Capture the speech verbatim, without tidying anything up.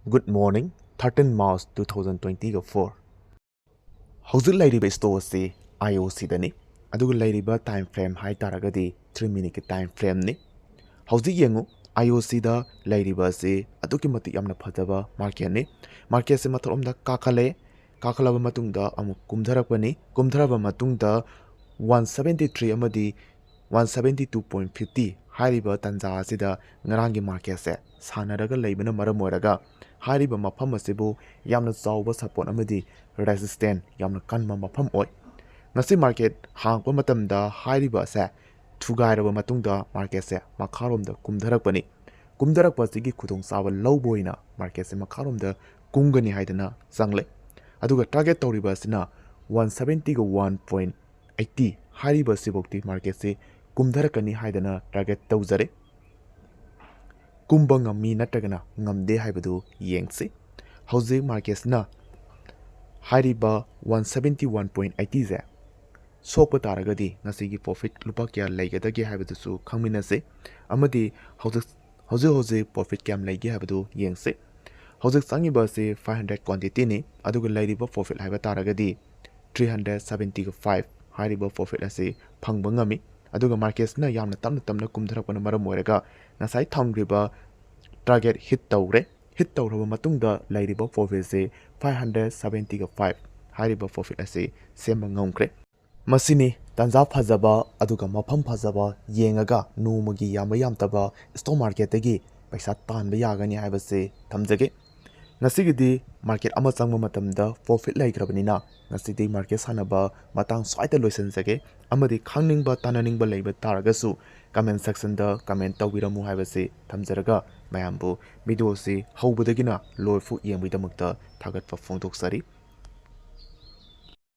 Good morning, thirteen March two thousand twenty-four. ꯍꯧꯖꯤꯛ ꯂꯩꯔꯤꯕ stock ꯑꯁꯤ IOCꯗꯅꯤ꯫ ꯑꯗꯨꯒ ꯂꯩꯔꯤꯕ ꯇꯥꯏꯝ ꯐ꯭ꯔꯦꯝ ꯍꯥꯏ ꯇꯥꯔꯒꯗꯤ ꯊ꯭ꯔꯤ ꯃꯤꯅꯤꯠꯀꯤ ꯇꯥꯏꯝ ꯐ꯭ꯔꯦꯝꯅꯤ꯫ ꯍꯧꯖꯤꯛ ꯌꯦꯡꯉꯨ, IOCꯗ ꯂꯩꯔꯤꯕ ꯑꯁꯤ ꯑꯗꯨꯛꯀꯤ ꯃꯇꯤꯛ ꯌꯥꯝꯅ ꯐꯖꯕ ꯃꯥꯔꯀꯦꯠꯅꯤ꯫ ꯃꯥꯔꯀꯦꯠꯁꯦ ꯃꯊꯛꯂꯣꯝꯗ ꯀꯥꯈꯠꯂꯦ, ꯀꯥꯈꯠꯂꯕ ꯃꯇꯨꯡꯗ ꯑꯃꯨꯛ ꯀꯨꯝꯊꯔꯛꯄꯅꯤ꯫ ꯀꯨꯝꯊꯔꯕ ꯃꯇꯨꯡꯗ ꯋꯥꯟ ꯁꯕꯦꯟꯇꯤ ꯊ꯭ꯔꯤ ꯑꯃꯗꯤ one seventy two point fifty ꯍꯥꯏꯔꯤꯕ ꯇꯥꯟꯖꯥ ꯑꯁꯤꯗ ꯉꯔꯥꯡꯒꯤ ꯃꯥꯔꯀꯦꯠꯁꯦ ꯁꯥꯟꯅꯔꯒ ꯂꯩꯕꯅ ꯃꯔꯝ ꯑꯣꯏꯔꯒ ꯍꯥꯏꯔꯤꯕ ꯃꯐꯝ ꯑꯁꯤꯕꯨ ꯌꯥꯝꯅ ꯆꯥꯎꯕ ꯁꯄꯣꯔꯠ ꯑꯃꯗꯤ ꯔꯦꯁꯤꯁꯇꯦꯟ ꯌꯥꯝꯅ ꯀꯟꯕ ꯃꯐꯝ ꯑꯣꯏ꯫ ꯉꯁꯤ ꯃꯥꯔꯀꯦꯠ ꯍꯥꯡꯉꯛꯄ ꯃꯇꯝꯗ ꯍꯥꯏꯔꯤꯕ ꯑꯁꯦ ꯊꯨꯒꯥꯏꯔꯕ ꯃꯇꯨꯡꯗ ꯃꯥꯔꯀꯦꯠꯁꯦ ꯃꯈꯥꯔꯣꯝꯗ ꯀꯨꯝꯊꯔꯛꯄꯅꯤ꯫ ꯀꯨꯝꯊꯔꯛꯄ ꯑꯁꯤꯒꯤ ꯈꯨꯗꯣꯡꯆꯥꯕ ꯂꯧꯕ ꯑꯣꯏꯅ ꯃꯥꯔꯀꯦꯠꯁꯦ ꯃꯈꯥꯔꯣꯝꯗ ꯀꯨꯝꯒꯅꯤ ꯍꯥꯏꯗꯅ ꯆꯪꯂꯦ꯫ ꯑꯗꯨꯒ ꯇꯥꯔꯒꯦꯠ ꯇꯧꯔꯤꯕ ꯑꯁꯤꯅ ꯋꯥꯟ ꯁꯕꯦꯟꯇꯤꯒ ꯋꯥꯟ ꯄꯣꯏꯟ ꯑꯩꯠꯇꯤ ꯍꯥꯏꯔꯤꯕ ꯑꯁꯤꯐꯥꯎꯗꯤ ꯃꯥꯔꯀꯦꯠꯁꯤ ꯀꯨꯝꯊꯔꯛꯀꯅꯤ ꯍꯥꯏꯗꯅ ꯇꯥꯔꯒꯦꯠ ꯇꯧꯖꯔꯦ꯫ ꯀꯨꯝꯕ ꯉꯝꯃꯤ ꯅꯠꯇ꯭ꯔꯒꯅ ꯉꯝꯗꯦ ꯍꯥꯏꯕꯗꯨ ꯌꯦꯡꯁꯤ꯫ ꯍꯧꯖꯤꯛ ꯃꯥꯔꯀꯦꯠꯁꯤꯅ ꯍꯥꯏꯔꯤꯕ ꯋꯥꯟ ꯁꯕꯦꯟꯇꯤ ꯋꯥꯟ ꯄꯣꯏꯟ ꯑꯩꯠꯇꯤꯁꯦ ꯁꯣꯛꯄ ꯇꯥꯔꯒꯗꯤ ꯉꯁꯤꯒꯤ ꯄ꯭ꯔꯣꯐꯤꯠ ꯂꯨꯄꯥ ꯀꯌꯥ ꯂꯩꯒꯗꯒꯦ ꯍꯥꯏꯕꯗꯨꯁꯨ ꯈꯪꯃꯤꯟꯅꯁꯤ, ꯑꯃꯗꯤ ꯍꯧꯖꯤꯛ ꯍꯧꯖꯤꯛ ꯍꯧꯖꯤꯛ ꯄ꯭ꯔꯣꯐꯤꯠ ꯀꯌꯥꯝ ꯂꯩꯒꯦ ꯍꯥꯏꯕꯗꯨ ꯌꯦꯡꯁꯤ꯫ ꯍꯧꯖꯤꯛ ꯆꯪꯉꯤꯕ ꯑꯁꯤ ꯐꯥꯏꯚ ꯍꯟꯗ꯭ꯔꯦꯠ ꯀ꯭ꯋꯥꯟꯇꯤꯇꯤꯅꯤ, ꯑꯗꯨꯒ ꯂꯩꯔꯤꯕ ꯄ꯭ꯔꯣꯐꯤꯠ ꯍꯥꯏꯕ ꯇꯥꯔꯒꯗꯤ ꯊ꯭ꯔꯤ ꯍꯟꯗ꯭ꯔꯦꯠ ꯁꯕꯦꯟꯇꯤꯒ ꯐꯥꯏꯚ ꯍꯥꯏꯔꯤꯕ ꯄ꯭ꯔꯣꯐꯤꯠ ꯑꯁꯤ ꯐꯪꯕ ꯉꯝꯃꯤ꯫ ꯑꯗꯨꯒ ꯃꯥꯔꯀꯦꯠꯁꯤꯅ ꯌꯥꯝꯅ ꯇꯞꯅ ꯇꯞꯅ ꯀꯨꯝꯊꯔꯛꯄꯅ ꯃꯔꯝ ꯑꯣꯏꯔꯒ ꯉꯁꯥꯏ ꯊꯝꯈ꯭ꯔꯤꯕ ꯇꯥꯔꯒꯦꯠ ꯍꯤꯠ ꯇꯧꯔꯦ꯫ ꯍꯤꯠ ꯇꯧꯔꯕ ꯃꯇꯨꯡꯗ ꯂꯩꯔꯤꯕ ꯄ꯭ꯔꯣꯐꯤꯠꯁꯤ ꯐꯥꯏꯚ ꯍꯟꯗ꯭ꯔꯦꯠ ꯁꯕꯦꯟꯇꯤꯒ ꯐꯥꯏꯚ ꯍꯥꯏꯔꯤꯕ ꯄ꯭ꯔꯣꯐꯤꯠ ꯑꯁꯤ ꯁꯦꯝꯕ ꯉꯝꯈ꯭ꯔꯦ꯫ ꯃꯁꯤꯅꯤ ꯇꯥꯟꯖꯥ ꯐꯖꯕ ꯑꯗꯨꯒ ꯃꯐꯝ ꯐꯖꯕ ꯌꯦꯡꯉꯒ ꯅꯣꯡꯃꯒꯤ ꯌꯥꯝꯕ ꯌꯥꯝꯗꯕ ꯁ꯭ꯇꯣꯛ ꯃꯥꯔꯀꯦꯠꯇꯒꯤ ꯄꯩꯁꯥ ꯇꯥꯟꯕ ꯌꯥꯒꯅꯤ ꯍꯥꯏꯕꯁꯤ ꯊꯝꯖꯒꯦ꯫ ꯉꯁꯤꯒꯤꯗꯤ ꯃꯥꯔꯀꯦꯠ ꯑꯃ ꯆꯪꯕ ꯃꯇꯝꯗ ꯄ꯭ꯔꯣꯐꯤꯠ ꯂꯩꯈ꯭ꯔꯕꯅꯤꯅ ꯉꯁꯤꯗꯤ ꯃꯥꯔꯀꯦꯠ ꯁꯥꯟꯅꯕ ꯃꯇꯥꯡ ꯁ꯭ꯋꯥꯏꯗ ꯂꯣꯏꯁꯤꯟꯖꯒꯦ꯫ ꯑꯃꯗꯤ ꯈꯪꯅꯤꯡꯕ ꯇꯥꯟꯅꯅꯤꯡꯕ ꯂꯩꯕ ꯇꯥꯔꯒꯁꯨ ꯀꯃꯦꯟ ꯁꯦꯛꯁꯟꯗ ꯀꯃꯦꯟ ꯇꯧꯕꯤꯔꯝꯃꯨ ꯍꯥꯏꯕꯁꯤ ꯊꯝꯖꯔꯒ ꯃꯌꯥꯝꯕꯨ ꯚꯤꯗꯤꯑꯣꯁꯤ ꯍꯧꯕꯗꯒꯤꯅ ꯂꯣꯏꯐꯥꯎ ꯌꯦꯡꯕꯒꯤꯗꯃꯛꯇ ꯊꯥꯒꯠꯄ ꯐꯣꯡꯗꯣꯛꯆꯔꯤ꯫